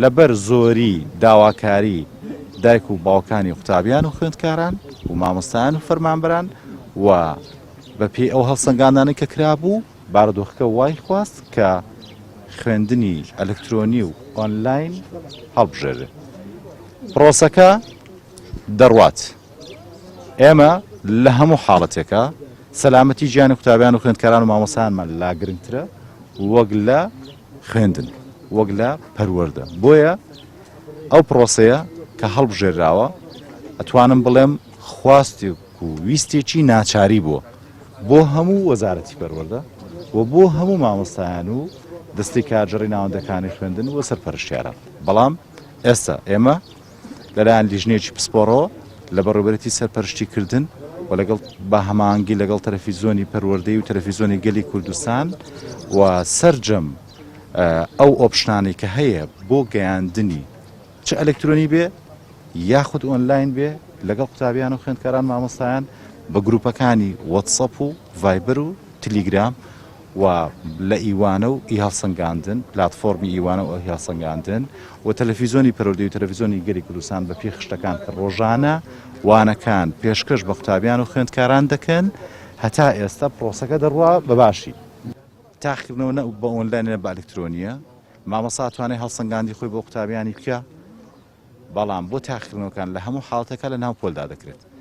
لەبەر زۆری داواکاری دایک و باوکانی قوتابیان و خوێندکاران و مامۆستایان و فەرمانبەران و بەپێی ئەو هەڵسەنگاندانەی کە کرابوو، بارودۆخەکە وای خواست کە خوێندنی ئەلکترۆنی و ئۆنلاین هەڵبژێرێ. پرۆسەکە دەڕوات. ئێمە لە هەموو حاڵەتێکا سەلامەتی گیانی قوتابیان و خوێندکاران و مامۆستایانمان لا گرنگترە وەک لە خوێندن وەک لە پەروەردە. بۆیە ئەو پرۆسەیە کە هەڵبژێراوە ئەتوانم بڵێم خواستێک و ویستێکی ناچاری بووە بۆ هەموو وەزارەتی پەروەردە و بۆ هەموو مامۆستایان و دەستەی کارگێڕی ناوەندەکانی خوێندن و سەرپەرشتیاران. بەڵام ئێستا ئێمە لەلایەن لیژنەیەکی پسپۆڕەوە لە بەڕێوەبەرێتی سەرپەرشتیکردن و لەگەڵ بە هەماهەنگی لەگەڵ تەلەفیزیۆنی پەروەردەی و تەلەفیزیۆنی گەلی کوردستان و سەرجەم ئەو option انەی کە هەیە بۆ گەیاندنی چ ئەلکترۆنی بێ یاخود ئۆنلاین بێ لەگەڵ قوتابیان و خوێندکاران مامۆستایان بە گروپەکانی وەتسەپ و ڤایبەر و تلیگرام و لە ئیوانە و ئی هەڵسەنگاندن، پلاتفۆرمی ئیوانە و ئی هەڵسەنگاندن و تەلەفیزۆنی پەروەردەی و تەلەفیزۆنی گەلی کوردستان بە پێی خشتەکان کە ڕۆژانە وانەکان پێشکەش بە قوتابیان و خوێندکاران دەکەن، هەتا ئێستا پرۆسەکە دەڕوا بە باشی. تاقیکردنەوە نە بە ئۆنلاینە نە بە ئەلکترۆنییە، مامۆستا ئەتوانێ هەڵسەنگاندی خۆی بۆ قوتابیانی بکا، بەڵام بۆ تاقیکردنەوەکان لە هەموو حاڵەتێکا لە ناو پۆلدا دەکرێت.